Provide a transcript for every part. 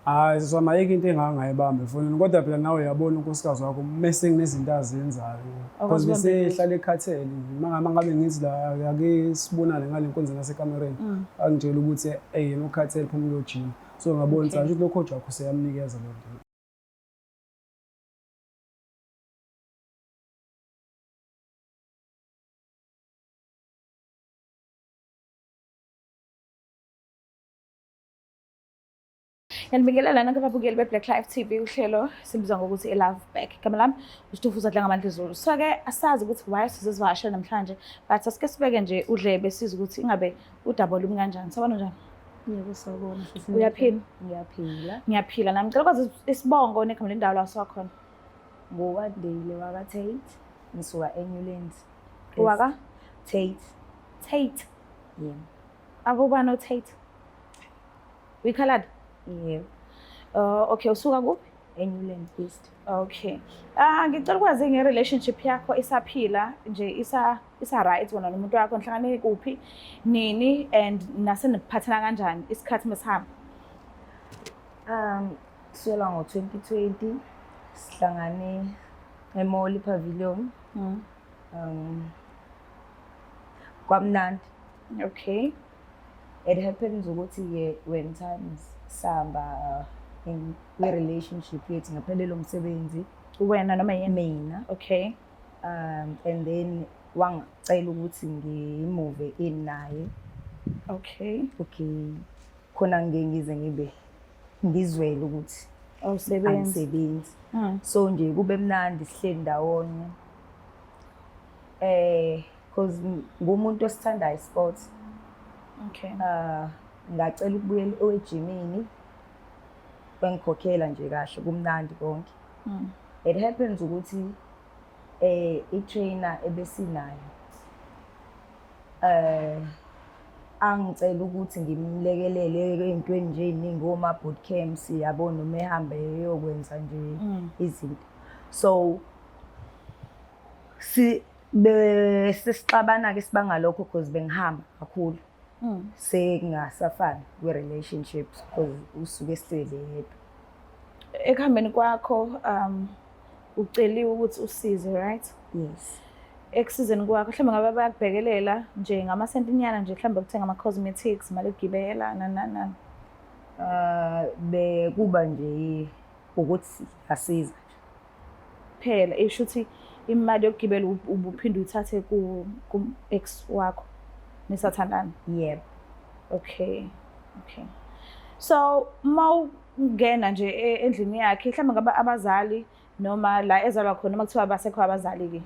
Hayi sisi wami, ayikho into engangayibamba efonini, kodwa phela nawe uyabona unkosikazi wakho mese kunezinto azenzayo, because Akwazi ukubamba. bese ehlala ekhathele nje. Uma ngabe ngithi la ake sibonane ngale nkonzo nasekamereni, angitshela ukuthi eyi yena ukhathele, phuma uyojima. So ngabona ukuthi asho ukuthi lo coach wakho useyamnikeza leyo nto. Ngiyanibingelela nonke ababukeli be-Black Life TV, uhlelo simbiza ngokuthi i-Love Back. Igama lami uSitufuza Dlangamandla Zulu. So-ke asazi ukuthi why sizozivakashela namhlanje, but asike sibeke nje udlebe sizwe ukuthi ingabe udaba olumi kanjani. Sawubona, njani? Yebo, sawubona sisi. Uyaphila? Ngiyaphila. Ngiyaphila nami. Ngicela ukwazi isibongo negama lendawo la usuka khona. NgowaDale waka-Tate, ngisuka eNewlands. Waka? Tate. Tate. Yebo. Abobani o-Tate? Uyikhaladi? Yebo. Okay, usuka kuphi? eNewlands East. Okay. Ah, ngicela ukwazi nge-relationship yakho, isaphila nje, isa right wena nomuntu wakho? Nihlangane kuphi, nini, and naseniphathana kanjani isikhathi mesihamba? Kusukela ngo-2020 sihlangane eMall Pavilion. Kwamnandi. It happens ukuthi-ke when times sihamba in kwi-relationship yethu ngaphelelwa umsebenzi. Wena noma yena? Mina. And then wangicela ukuthi ngimove in naye. Okay. Khona ngike ngize ngibe ngizwele ukuthi Awusebenzi. angisebenzi. So nje kube mnandi sihleli ndawonye. Cause ngumuntu osithandayo sports. Ngacela ukubuyela ejimini. Bengikhokhela nje kahle, kumnandi konke. It happens ukuthi i-trainer ebesinayo angicela ukuthi ngimlekelele ey'ntweni nje ey'ningi, oma-boot camps yabo, noma ehambe eyokwenza nje izinto. So si bese sixabana-ke sibanga lokho because bengihamba kakhulu. Sekungasafani kwi-relationships because usuke esihleli yedwa. Ekuhambeni kwakho uceliwe ukuthi usize, right? Yes. Ekusizeni kwakho mhlawumbe ngabe bayakubhekelela nje ngamasentinyana nje, mhlawumbe ukuthenga ama-cosmetics, imali yokugibela, nani nani nani? Bekuba nje ukuthi asiza nje. Phela isho ukuthi imali yokugibela ubuphinde uyithathe ku-ex wakho nisathandana? Yebo. Okay. So uma ungena nje endlini yakhe, mhlawumbe ngabe abazali noma la ezalwa khona, noma kuthiwa basekho abazali-ke,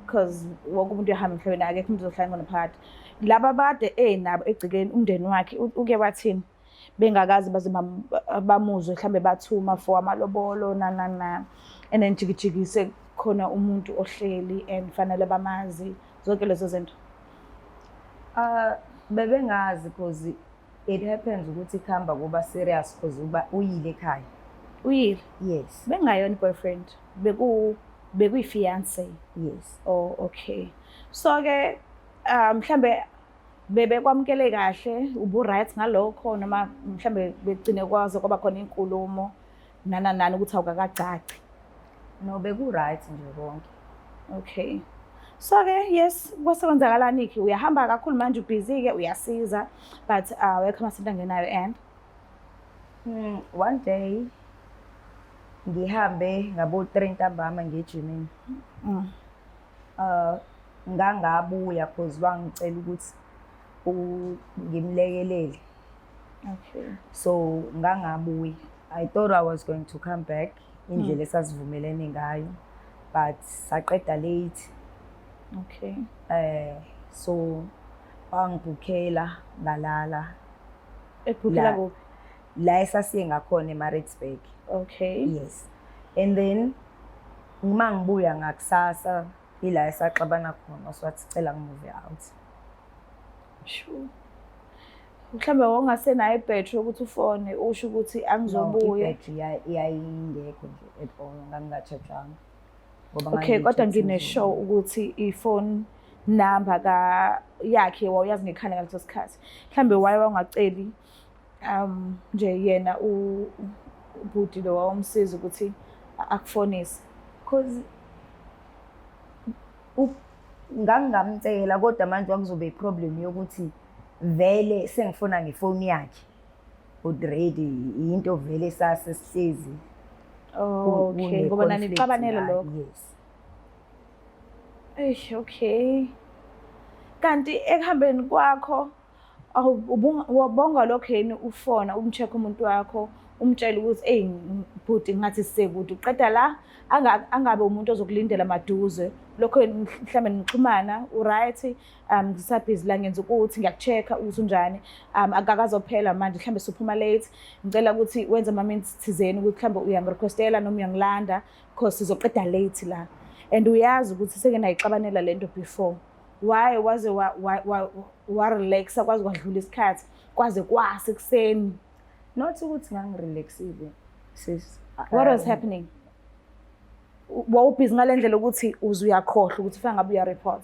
because wonke umuntu uyahamba emhlabeni, akekho umuntu ozohlala khona phakathi. Laba abade enabo egcekeni, umndeni wakhe uke wathini bengakazi baze bamuzwe mhlawumbe bathuma for amalobolo na na na, and then jikijikise khona umuntu ohleli and fanele bamazi zonke lezo zinto? Bebengazi because it happens ukuthi kuhamba kuba serious because uba uyile ekhaya. Uyile? Yes. Bengayona boyfriend, bekuyi-fiance. Yes. Oh, okay. So ke mhlambe bebekwamukele kahle, ubu right ngalokho, noma mhlambe begcine kwaze kwaba khona inkulumo nana nani ukuthi awukakacaci? No, beku right nje konke. Okay. So ke yes, kwase kwenzakalani ke? Uyahamba kakhulu manje, ubusy ke, uyasiza, but awekho amasenti angenayo and One day ngihambe ngabo 3 ntambama ngejimini. Ngangabuya because wangicela ukuthi ngimlekelele. So ngangabuya. I thought I was going to come back indlela esasivumelene ngayo, but saqeda late. So wangibhukhela ngalala. Ebhukhela kuphi? La esasiye ngakhona eMaritzburg. Yes. And then uma ngibuya ngakusasa ila esaxabana khona, so wathi cela ngimove out. Sure. Mhlawumbe wawungasenayo ibhetri ukuthi ufone usho ukuthi angizobuya. No, ibhetri yayingekho nje at all, nganginga-charge-anga. Ngoba Okay, kodwa ngangiyi-check ngine-sure ukuthi i-phone number ka yakhe wawuyazi ngekhanda ngaleso sikhathi. Mhlawumbe waye wangaceli nje yena ubhuti lo wawumsiza ukuthi akufonise? Cause ngangingamcela kodwa manje kwakuzoba i-problem yokuthi vele sengifona ngefoni yakhe already, into vele sasesihlezi. Okay, ngoba nanixabanele lokho. Yes. Eish, okay. Kanti ekuhambeni kwakho wabonga lokho yini ufona umcheck umuntu wakho umtshele ukuthi eyi bhuti ngathi sisekude, uqeda la angabe umuntu ozokulindela maduze, lokho mhlawumbe nixhumana uright, ngisabhizi la ngenza ukuthi ngiyaku-check-a ukuthi unjani, akakazophela manje mhlawumbe suphuma late, ngicela ukuthi wenze ama-minutes thizeni ukuthi mhlawumbe uyangirequestela noma uyangilanda because sizoqeda late la, and uyazi ukuthi seke nayixabanela lento before. Why waze wa-relaxa kwaze kwadlula isikhathi kwaze kwase ekuseni? Not ukuthi ngangirelaxile sis. What was happening? Wawubhizi ngale ndlela ukuthi uze uyakhohlwa ukuthi fanele ngabe uyareport?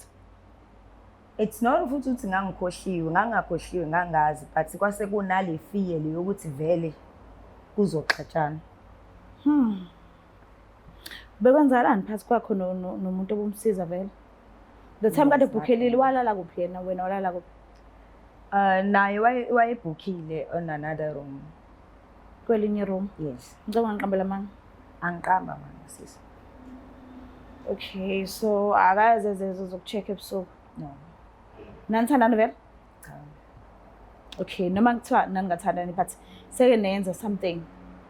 It's not futhi ukuthi ngangikhohliwe, ngangakhohliwe, ngangazi, but kwase kunale fear le yokuthi vele kuzoxatshana. Bekwenzakalani phakathi kwakho nomuntu obumsiza vele? The time kade bhukhelile walala kuphi yena, wena walala kuphi? Naye wayebhukhile on another room. Kwelinye room? Yes. Ngicela ungangiqambela amanga. Angiqamba amanga sisi. Okay, so akaze zezo zokucheck ebusuku? No. Nanithandani vele? Cha. Okay, noma kuthiwa naningathandani but seke nenza something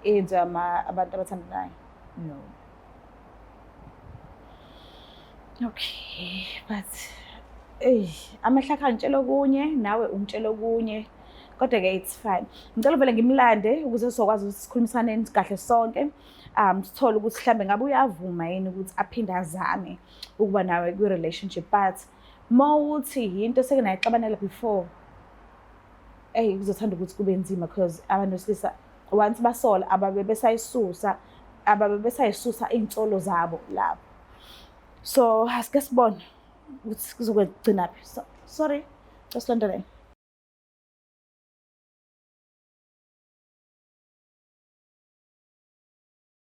eyenziwa abantu abathandanayo? No. Okay, but ey, amehla akhe angitshela okunye, nawe ungitshela okunye. Kodwa ke it's fine. Ngicela vele ngimlande ukuze sizokwazi ukuthi sikhulumisane kahle sonke. Sithole ukuthi mhlambe ngabe uyavuma yini ukuthi aphinde azame ukuba nawe kwi-relationship, but mawuthi yinto eseke nayixabanela before, ey kuzothanda ukuthi kube nzima because abantu besilisa once basola ababe besayisusa, ababe besayisusa iy'nsolo zabo lapho. So asike sibone ukuthi kuzokugcinaphi. So, sorry, silandele.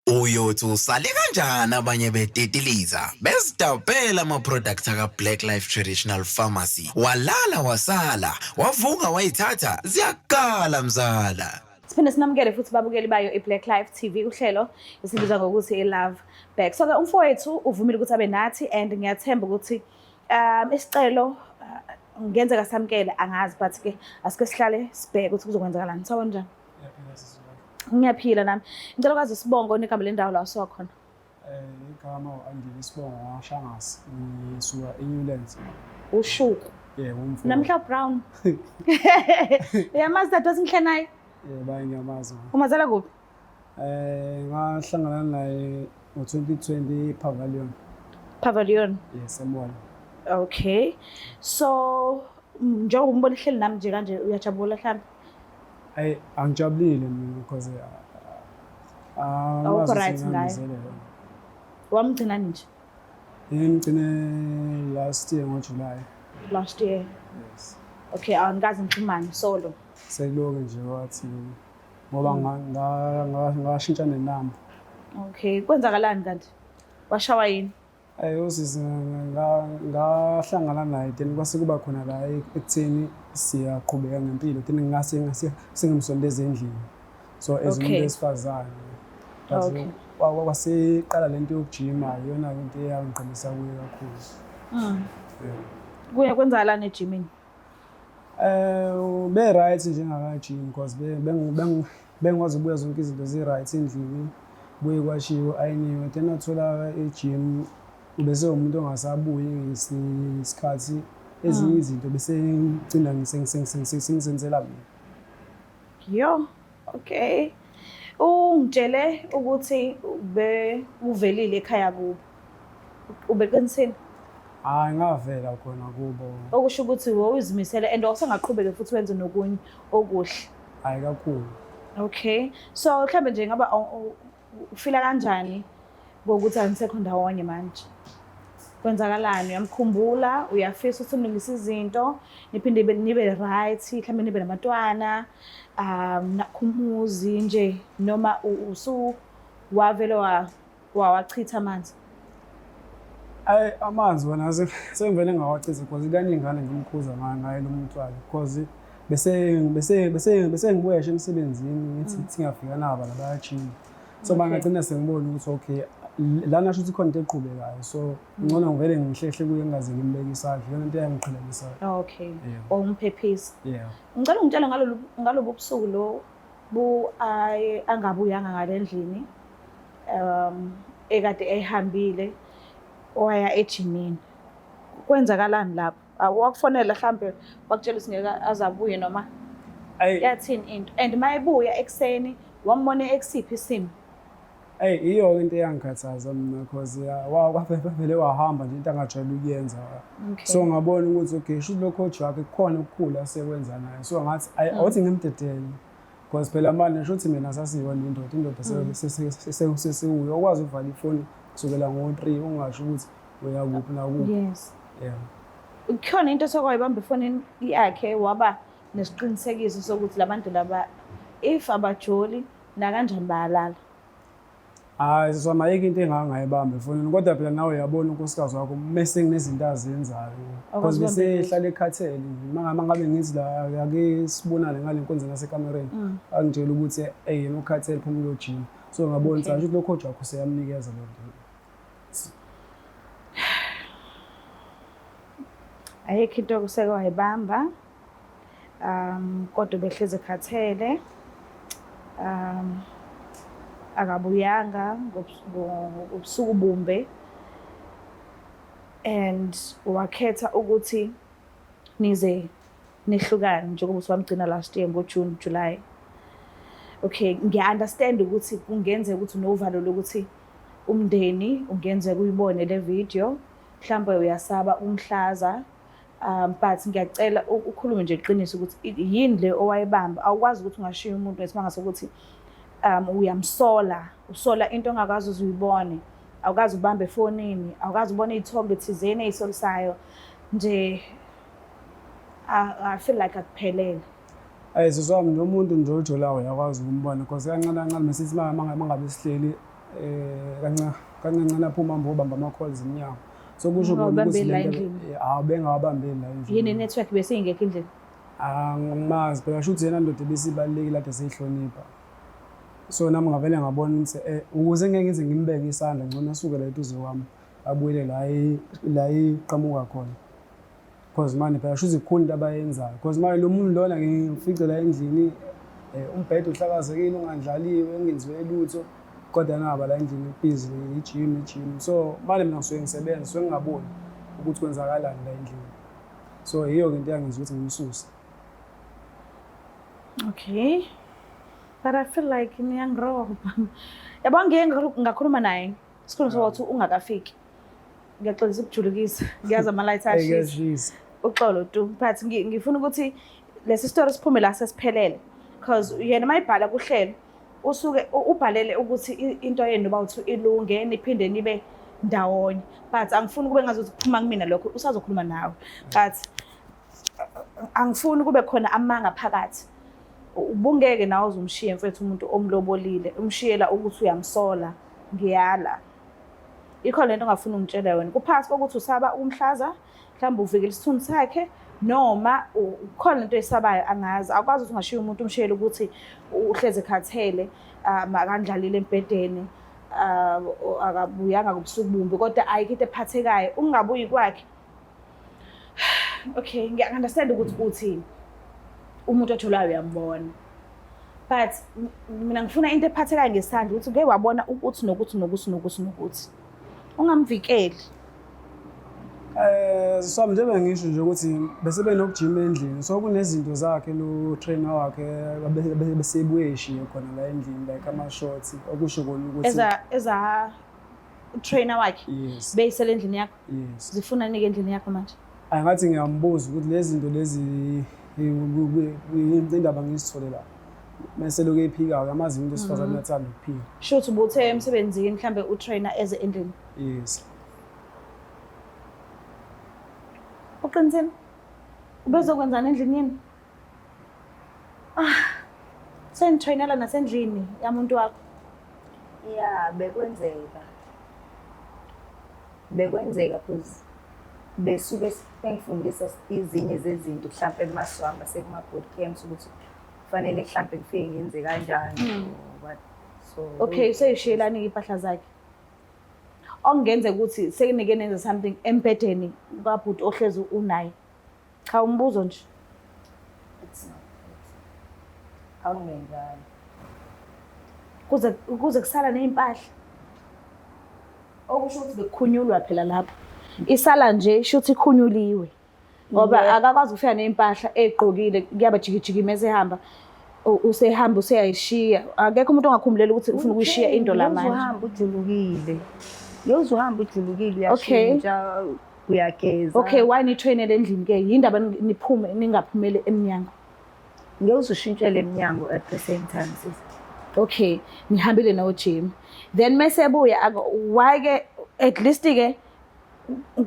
Uyothi usale kanjani abanye betetiliza bezidabhela ama-product aka-Black Life Traditional Pharmacy, walala wasala wavuka wayithatha ziyakala mzala. Siphinde sinamukele futhi babukeli bayo i-Black Life TV, uhlelo esibiza ngokuthi i-Love Back. So ke umfowethu uvumile ukuthi abe nathi and ngiyathemba ukuthi isicelo ngenzeka samukele, angazi, but ke asike sihlale sibheke ukuthi kuzokwenzakalani. Sawubona njani? Ngiyaphila nami. Ngicela ukwazi isibongo negama lendawo la usuka khona. Igama u-Andile, isibongo waShangase, ngisuka eNewlands. Ushuku. Yebo, umfowethu. Namhla Brown. Uyamazi dade osinhle naye? Yebo, ngiyamazi. Umazela kuphi? Ngahlangana naye ngo-2020 Pavilion. Pavilion. Yes, eMall. Okay. So njengoba umbona ehleli nami nje kanje uyajabula mhlawumbe? Ayi, angijabulile mina because Awukho right ngaye. Wamgcina nje? Ngimgcine last year ngoJuly. Last year. Yes. Okay, angikaze ngixhumane solo. Sekuloke nje wathi ngoba ngashintsha nenamba. Okay, kwenzakalani kanti? Washawa yini? Ayi, usisi ngahlangana naye then kwase kuba khona la ekutheni siyaqhubeka ngempilo, then ngase sengimsondeza endlini. So as umuntu wesifazane. Okay. Waseqala lento yokujima, iyona into eyangiqinisa kuye kakhulu. Kuye kwenzakalani ejimini? Be right nje ngakajimi because bengikwazi ukubuya zonke izinto zi-right endlini, buye kwashiwo ayiniwe, then athola e-gym ubese umuntu ongasabuyi ngesikhathi, ezinye izinto bese ngigcina sengizenzela mina. Yo, okay. Ungitshele ukuthi ube uvelile ekhaya kubo. Ubeqinisile? Hayi, ngavela khona kubo. Okusho ukuthi wawuzimisele and wawusengaqhubeka futhi wenze nokunye okuhle. Hayi kakhulu. Okay. So mhlambe nje ngaba ufila kanjani ngokuthi anisekho ndawonye manje? Kwenzakalani? Uyamkhumbula, uyafisa ukuthi nilungise izinto, niphinde nibe right, mhlawumbe nibe nabantwana, nakho umuzi nje, noma usu wavele wawachitha amanzi? Ayi, amanzi wona sengivele ngawachitha because kaningana ngimkhuza ngaye lo muntu wakhe, because bese ngibuya nje emsebenzini ngithi ngiyafika naba la bayajima. So bangagcina sengibona ukuthi okay, lana shuthi khona into eqhubekayo, so ngcono ngivele ngihlehle kuye ngingaze ngimbeke isandla, iyona into eyangiqhelanisayo. Okay. Wawumphephisa. Yeah. Ngicela ungitshele ngalobu busuku lo bu aye angabuyanga ngale ndlini, ekade ehambile waya ejimini. Kwenzakalani lapho? Wakufonela mhlambe wakutshela ukuthi ngeke azabuye noma yathini into? And mayebuya ekuseni wambona ekusiphi isimo? Eyi, iyo into eyangikhathaza mina, because wavele wahamba nje into angajwayele ukuyenza. So ngabona ukuthi okay, shuthi lo coach wakhe kukhona okukhulu asekwenza naye. So ngathi ayi, awuthi ngimdedele, because phela manje shuthi mina sasiyona indoda sesiwuyo okwazi ukuvala ifoni kusukela ngo-3, ungasho ukuthi uyakuphi nakuphi. Yes. Yeah. Kukhona into osokwayibamba efonini yakhe waba nesiqinisekiso sokuthi labantu laba if abajoli nakanjani bayalala? Hayi siswami, ayikho into engangayibamba efonini, kodwa phela nawe uyabona unkosikazi wakho mese kunezinto azenzayo, because bese ehlala ekhathele. Uma ngabe ngithi la ake sibonane ngale nkonzo nasekamereni, angitshela ukuthi eyi yena ukhathele, phuma uyojima. So ngabona ukuthi asho ukuthi lo coach wakho useyamnikeza leyo nto. Ayikho into okuseke wayibamba, kodwa ubehlezi ekhathele, akabuyanga ngobusuku bumbe, and wakhetha ukuthi nize nihlukane njengoba usuwamgcina last year ngo-June, July. Okay, ngiya-understand ukuthi kungenzeka ukuthi unovalo lokuthi umndeni ungenzeka uyibone le video, mhlawumbe uyasaba umhlaza, but ngiyacela ukhulume nje iqiniso ukuthi yini le owayibamba. Awukwazi ukuthi ungashiya umuntu ngesimanga sokuthi uyamsola, usola into ongakazi uze uyibone, awukazi ubambe efonini, awukazi ubone iy'thombe thizeni ey'solisayo nje. I feel like akuphelele. Ayi sisi wami, lo muntu nje ojolayo uyakwazi ukumbona, because kancane kancane mesithi mangabe sihleli kancane kancane aphuma ahambe obamba ama-calls emnyango. So kusho kona ukuthi Ungawabambeli la lento endlini. Hawu, bengawabambeli la endlini. Yini i-network bese ingekho endlini? Angimazi phela, shuthi yena ndoda ebesibalulekile kade siyihlonipha. So nami ngavele ngabona ukuthi ukuze ngeke ngize ngimbeke isandla, ngcono asuke la eduze kwami abuyele la iqhamuka khona. Because manje phela shuthi kukhulu into abayenzayo. Because manje lo muntu lona ngimfice la endlini, umbhede uhlakazekile, ungandlaliwe, ungenziwe lutho, kodwa naba la endlini busy i-gym i-gym. So manje mina ngisuke ngisebenza, ngisuke ngingaboni ukuthi kwenzakalani la endlini. So yiyo-ke into eyangenza ukuthi ngimsuse. Okay. But I feel like niyangirobha. Yabo, ngike ngakhuluma naye. Sikhuluma sokuthi ungakafiki. Ngiyaxolisa ukujulukisa. Ngiyazi ama-lights Hey, ashisa. kuyashisa. Uxolo tu. But ngifuna ukuthi lesi story siphume la sesiphelele. Because yena mayibhala kuhlelo usuke ubhalele ukuthi into yenu bawuthi ilunge niphinde nibe ndawonye. But angifuni kube ngazuthi kuphuma kumina lokho, usazokhuluma nawe. But angifuni kube khona amanga phakathi. Ubungeke nawe uzumshiye mfethu umuntu omlobolile, umshiyela ukuthi uyamsola. Ngiyala. Ikho lento ongafuni ungitshela yona. Kuphakathi kokuthi usaba ukumhlaza, mhlawumbe uvikela isithunzi sakhe, noma khona lento oyisabayo, angazi. Awukwazi ukuthi ungashiya umuntu umshiyele ukuthi uhlezi ekhathele, akandlalile embhedeni, akabuyanga ngobusuku bumbi, kodwa ayikho into ephathekayo. Ukungabuyi kwakhe. Okay, ngiya-understand ukuthi uthini. Umuntu otholayo uyambona. But mina ngifuna into ephathekayo ngesandla, ukuthi uke wabona ukuthi nokuthi nokuthi nokuthi nokuthi. Ungamvikeli. Sami, njengoba ngisho nje ukuthi bese benokujima endlini, so kunezinto zakhe lo trainer wakhe besebuye eshiye khona la endlini, like ama-shorts, okusho kona ukuthi Eza trainer wakhe Yes. beyisele endlini yakho. Yes. Zifuna nike endlini yakho manje? Angathi ngiyambuza ukuthi lezi zinto lezi indaba ngizithole la. Mase lokhu ephika, uyamazi umuntu wesifazane uyathanda ukuphika. Shuthi ubuthe emsebenzini mhlambe utrainer eze endlini. Yes. Uqinisile? Ubezokwenzani endlini yenu? Ah. Senitrainela nasendlini yamuntu wakho. Ya, bekwenzeka. Bekwenzeka cause besuke bengifundisa ezinye zezinto mhlampe masihamba sekuma-boot camps ukuthi kufanele mhlampe ngifike ngenze kanjani or what. So Okay, useyishiyelani impahla zakhe? Okungenzeka ukuthi sekunike nenze something embhedeni kabhuti ohlezi unaye. Cha, umbuzo nje. It's not. Awungenzani. Kuze kusala nezimpahla. Okusho ukuthi bekukhunyulwa phela lapho. Isala nje shuthi ikhunyuliwe. Ngoba akakwazi ukufika nezimpahla egqokile, kuyaba jikijiki mase ehamba. Usehamba useyayishiya. Akekho umuntu ongakhumbulela ukuthi ufuna ukuyishiya into la manje. Uzohamba ujulukile. Uzohamba ujulukile, uyashintsha, uyageza. Okay, why ni-trainele endlini ke? Yindaba niphume ningaphumeli emnyango? Ngeke uzushintshele emnyango at the same time, sis. Okay, nihambile no gym. Then mase ebuya, why ke at least ke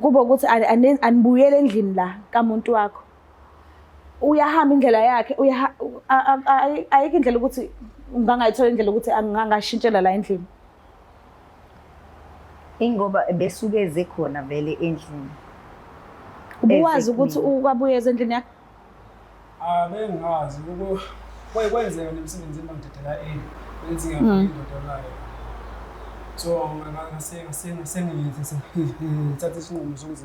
kuba ukuthi anibuyele endlini la kamuntu wakho. Uyahamba indlela yakhe, ayikho indlela ukuthi ungangayithola indlela ukuthi angangashintshela la endlini. Ingoba besuke eze khona vele endlini. Ubuwazi ukuthi ukwabuyeza endlini yakho? Ah, bengazi kwenzeka nemsebenzini bangidedela early. Bengithi ngiyafika indoda nayo. So ngithatha isinqumo sokuthi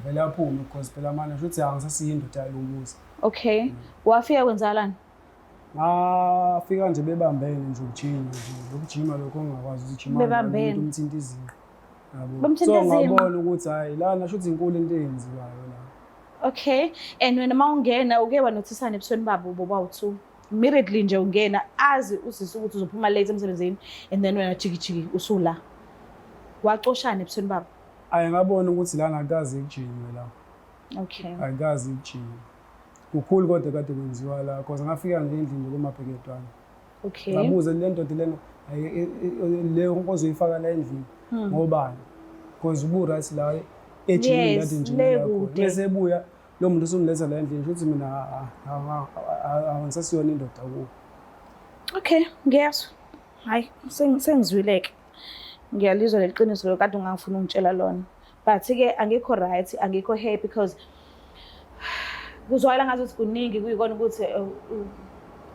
vele aphume because phela manje shuthi angisasiyindoda yalo muzi. Okay. Wafika kwenzakalani? Ngafika nje bebambene nje ukujima nje. Ukujima lokho ongakwazi ukujima. Bebambene. Umuntu umthinta izinqa. Yabo. Bamthinta So izinqa. ngabona ukuthi hayi lana shuthi inkulu into eyenziwayo la. Okay. And wena mawungena uke wanothisana ebusweni babo bobawu-2. Immediately nje ungena azi usisi ukuthi uzophuma late emsebenzini and then wena jiki jiki usula. Wacoshana ebusweni babo. Ayi ngabona ukuthi lana akukaze kujinywe la. Okay. Akukaze kujinywe. Kukhulu kodwa kade kwenziwa la because ngafika nje endlini nje komabheketwana. Okay. Ngabuza le ndoda lena leyo ozoyifaka la endlini ngobani? Because ubu right la ejimini Yes, kade le ngijimela khona. kude. Bese ebuya lo muntu usumletha la endlini futhi mina angisasiyona indoda kuwo. Okay, ngiyezwa. Hayi, sengizwile-ke. Ngiyalizwa leli qiniso lo kade ungangifuna ungitshela lona. But ke angikho right, angikho happy because kuzwakala ngathi kuningi kuyikona ukuthi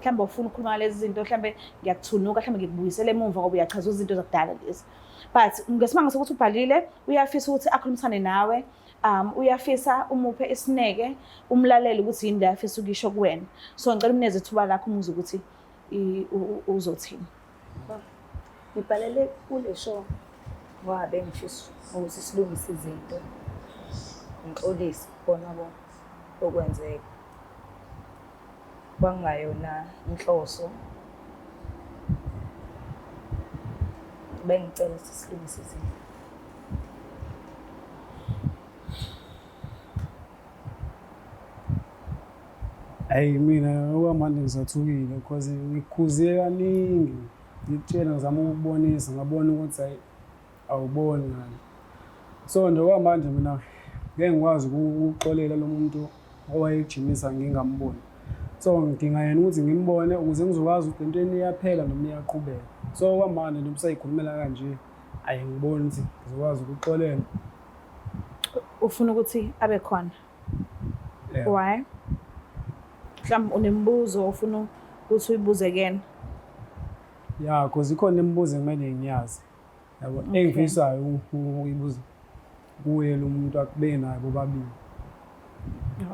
mhlawumbe ufuna ukukhuluma ngalezi zinto, mhlawumbe ngiyakuthunuka, mhlawumbe ngikubuyisele emuva ngoba uyachaza izinto zakudala lezi. But ngesimanga sokuthi ubhalile, uyafisa ukuthi akhulumisane nawe, uyafisa umuphe isineke, umlalele ukuthi yini le afisa ukuyisho kuwena. So ngicela umneze ithuba lakho umuzwe ukuthi uzothini. Ngibhalele kule show ngoba bengifisa ukuthi silungise izinto. Ngixolise kona konke okwenzeka. Kwakungayona inhloso. Bengicela ukuthi silungise izinto. Hhayi mina okwamanje ngisathukile because ngikhuziye kaningi, ngikutshela ngizama ukukubonisa ngabona ukuthi hhayi awuboni ngani. So nje okwamanje mina ngeke ngikwazi ukuxolela lo muntu owayejimisa ngingamboni. So ngidinga yena ukuthi ngimbone ukuze ngizokwazi ukuthi lento iyaphela noma iyaqhubeka. So okwamanje nje usayikhulumela kanje, ayi ngiboni ukuthi ngizokwazi ukuxolela. Ufuna ukuthi abe khona? Yeah. Why? Mhlawumbe unemibuzo ofuna ukuthi uyibuze kuyena. Yeah, cause ikhona imibuzo ekumele ngiyazi. Yabo, engifisayo ukuyibuza kuye lo muntu akube naye bobabili.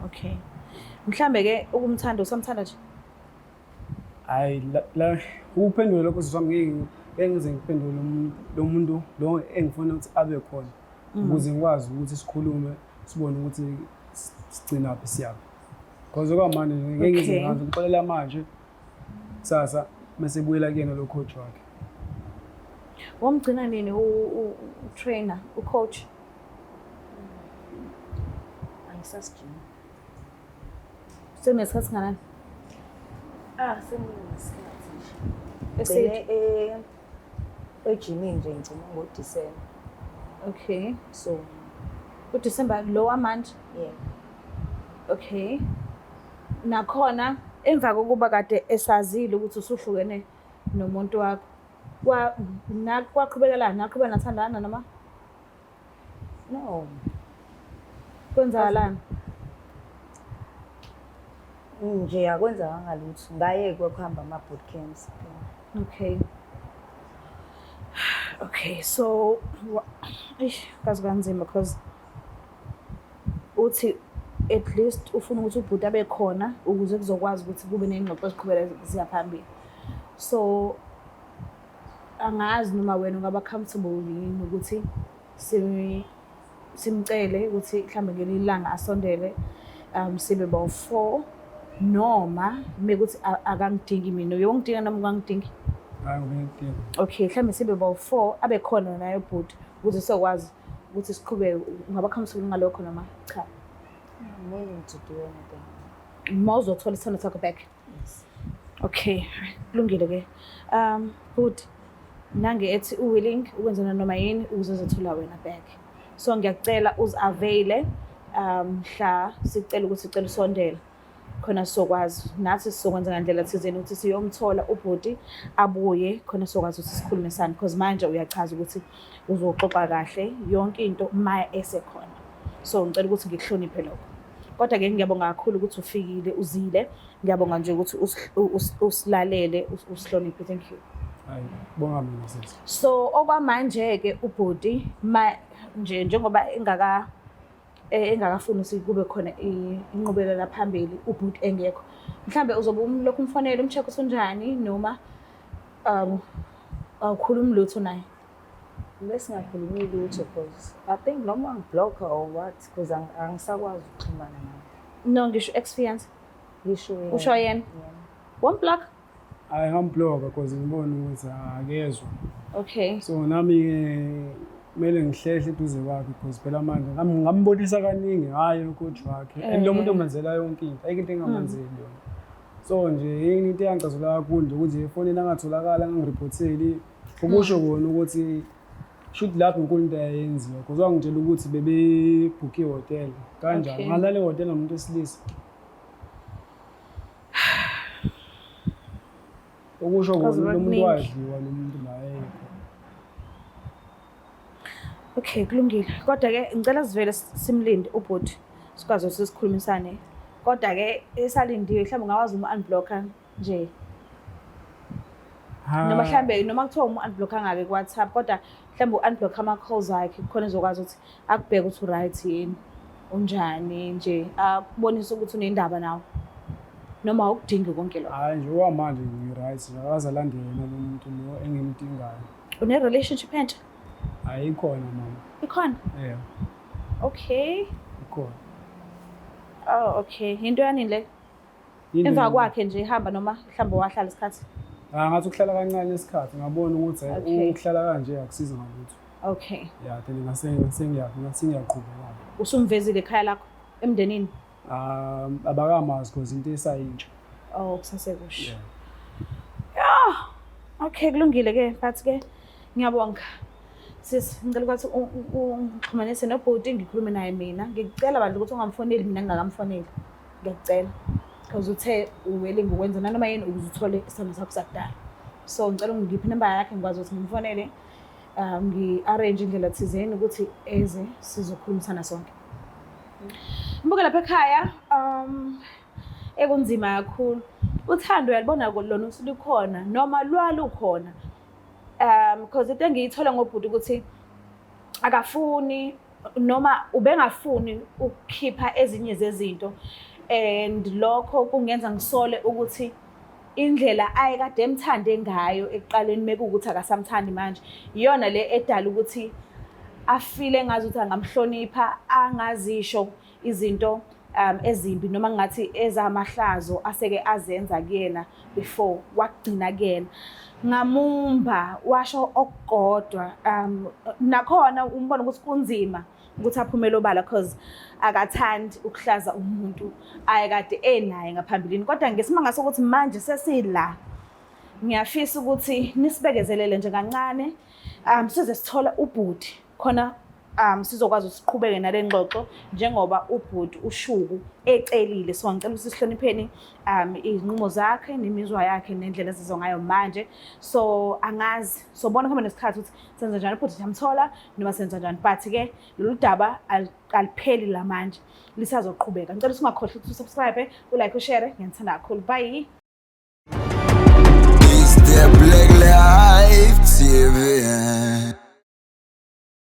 Okay. Mhlambe ke ukumthanda usamthanda nje? Hayi la ukuphendula lokho sisi wami ngeke ngize ngiphendule lo muntu lo engifuna ukuthi abe khona ukuze ngikwazi ukuthi sikhulume sibone ukuthi sigcinaphi siyaphi. Because okwamanje ngeke ngize ngazi ngixolela manje kusasa bese buyela kuyena lo coach wakhe. Wamgcina nini u-trainer, u-coach? Angisasigcini. Sekunesikhathi singanani? Ah, sekunesikhathi nje. Eside. Ngigcine ejimini nje ngigcine ngoDisemba. Okay. So, uDisemba lo wamanje? Yeah. Okay. Nakhona emva kokuba kade esazile ukuthi usuhlukene nomuntu wakho, kwa kwaqhubekelana, naqhubeka nathandana noma No. kwenzakalani? Nje akwenzakanga lutho. Ngayekwa ukuhamba ama-boot camps. Okay. Okay, so eish, kaze kanzima because uthi at least ufuna ukuthi ubhuti abe khona ukuze kuzokwazi ukuthi kube ney'ngxoxo eziqhubeka ziya phambili. So angazi noma wena ungaba comfortable yini ukuthi simcele ukuthi mhlawumbe ngelinye ilanga asondele sibe bawu-4, noma mekuthi akangidingi mina, uyongidinga noma ungangidingi? Hayi, ngiyakudinga. Okay, mhlawumbe sibe bawu-4, abe khona naye ubhuti ukuze sizokwazi ukuthi siqhubeke. Ungaba comfortable ngalokho noma cha? I'm willing to do anything. Uma uzothola isithando sakho back? Yes. Okay, kulungile ke. Bhuti, nange ethi u-willing ukwenza noma yini ukuze ezothola wena back. So ngiyakucela uzi-availe mhla sicela ukuthi sicela usondele khona sizokwazi nathi sizokwenza ngandlela thizeni ukuthi siyomthola ubhuti abuye khona sizokwazi ukuthi sikhulumisane, because manje uyachaza ukuthi uzoxoxa kahle yonke into ma esekhona. So ngicela ukuthi ngikuhloniphe lokho. Kodwa-ke ngiyabonga kakhulu ukuthi ufikile, uzile. Ngiyabonga nje ukuthi usilalele, usihloniphe. Thank you. Hayi, bonga mina sisi. So okwamanje-ke ubhuti ma nje njengoba engakafuni ukuthi kube khona inqubekela phambili ubhuti engekho, mhlambe uzobe umlokhu umfonela umcheck ukuthi unjani, noma awukhulumi lutho naye? Besingakhulumi lutho because I think noma ngi-block or what, because angisakwazi ukuxhumana naye. No, ngisho ex-fiance. Ngisho yena. Usho yena? Yeah. Wam-block? Hayi, ngam-blocka because ngibona ukuthi akezwa. Okay. So nami-ke kumele ngihlehle eduze kwakhe because phela manje ngambonisa kaningi ngaye u-coach wakhe, and lo muntu umenzela yonke into, ayikho into engamenzeli yona. So nje yini into eyangicazula kakhulu nje ukuthi efonini angatholakala, angangiriphotheli, ukusho kona ukuthi shuthi lapho inkulu into eyayenziwa, because wangitshela ukuthi bebebhukhe ihhotela kanjani. Ngalala ehhotela nomuntu wesilisa, okusho Kwaze kona lo muntu kwakuningi. wadliwa lo muntu la ekho. Okay, kulungile. Kodwa-ke ngicela sivele simlinde ubhuti sikwazi ukuthi sikhulumisane. Kodwa-ke esalindiwe, mhlawumbe ungakwazi umu-unblocka nje. Noma mhlambe noma kuthiwa umu-unblocka ngake ku-WhatsApp, kodwa mhlambe u-unblock ama-calls akhe khona ezokwazi ukuthi akubheke ukuthi u-right yini, unjani nje, akubonise ukuthi unendaba nawe. Noma awukudingi konke lokho. Hhayi nje, okwamanje ngi-right nje, akaze alande yena lo muntu lo engimdingayo. Une-relationship entsha? Hhayi, ikhona mama. Ikhona? Yeah. Okay. Ikhona. Oh, okay. Into yanini le? Yini Emva le? kwakhe nje ihamba noma mhlawumbe wahlala isikhathi? Ah, ngathi ukuhlala kancane isikhathi, ngabona ukuthi hhayi, ukuhlala kanje akusizi ngalutho. Ya, then ngase ngiyaqhubeka. Usumvezile ekhaya lakho emndenini? Abakamazi because into esayintsha. Oh, kusasekusha. Yeah. Yeah. Okay, kulungile ke, but ke ngiyabonga. Sis, ngicela ukuthi ungixhumanise nobhuti ngikhulume naye mina. Ngikucela bandla ukuthi ungamfoneli mina ngingakamfoneli. Ngiyakucela. Because uthe uwilling ukwenza nanoma yini ukuze uthole isithando sakho sakudala. So ngicela ungiphe inamba yakhe ngikwazi ukuthi ngimfonele. Ngi-arrange indlela thizeni ukuthi eze sizokhulumisana sonke. Mbuke lapha ekhaya, ekunzima kakhulu. Uthando uyalibona lona ukuthi lukhona noma lwalukhona. Because into engiyithola ngobhuti ukuthi akafuni noma ubengafuni ukukhipha ezinye zezinto, and lokho kungenza ngisole ukuthi indlela ayekade emthande ngayo ekuqaleni mekuwukuthi akasamthandi manje iyona le edala ukuthi afile ngazi ukuthi angamhlonipha, angazisho izinto ezimbi noma ngathi ezamahlazo aseke azenza kuyena before wakugcina kuyena. Ngamumba washo okukodwa, nakhona umbona ukuthi kunzima ukuthi aphumele obala because akathandi ukuhlaza umuntu ayekade enaye ngaphambilini. Kodwa ngesimanga sokuthi manje sesila, ngiyafisa ukuthi nisibekezelele nje kancane, size sithola ubhuti khona. Sizokwazi ukuthi siqhubeke nale ngxoxo njengoba ubhuti uShuku ecelile. So ngicela ukuthi sihlonipheni izinqumo zakhe nemizwa yakhe nendlela ezizwa ngayo manje. So angazi, sobona kuhambe nesikhathi ukuthi senza njani, ubhuti siyamthola noma senza njani, but-ke lolu daba alipheli la manje, lisazoqhubeka. Ngicela ukuthi ungakhohlwa ukuthi usubscribe, ulike, ushare. Ngiyanithanda kakhulu, bye.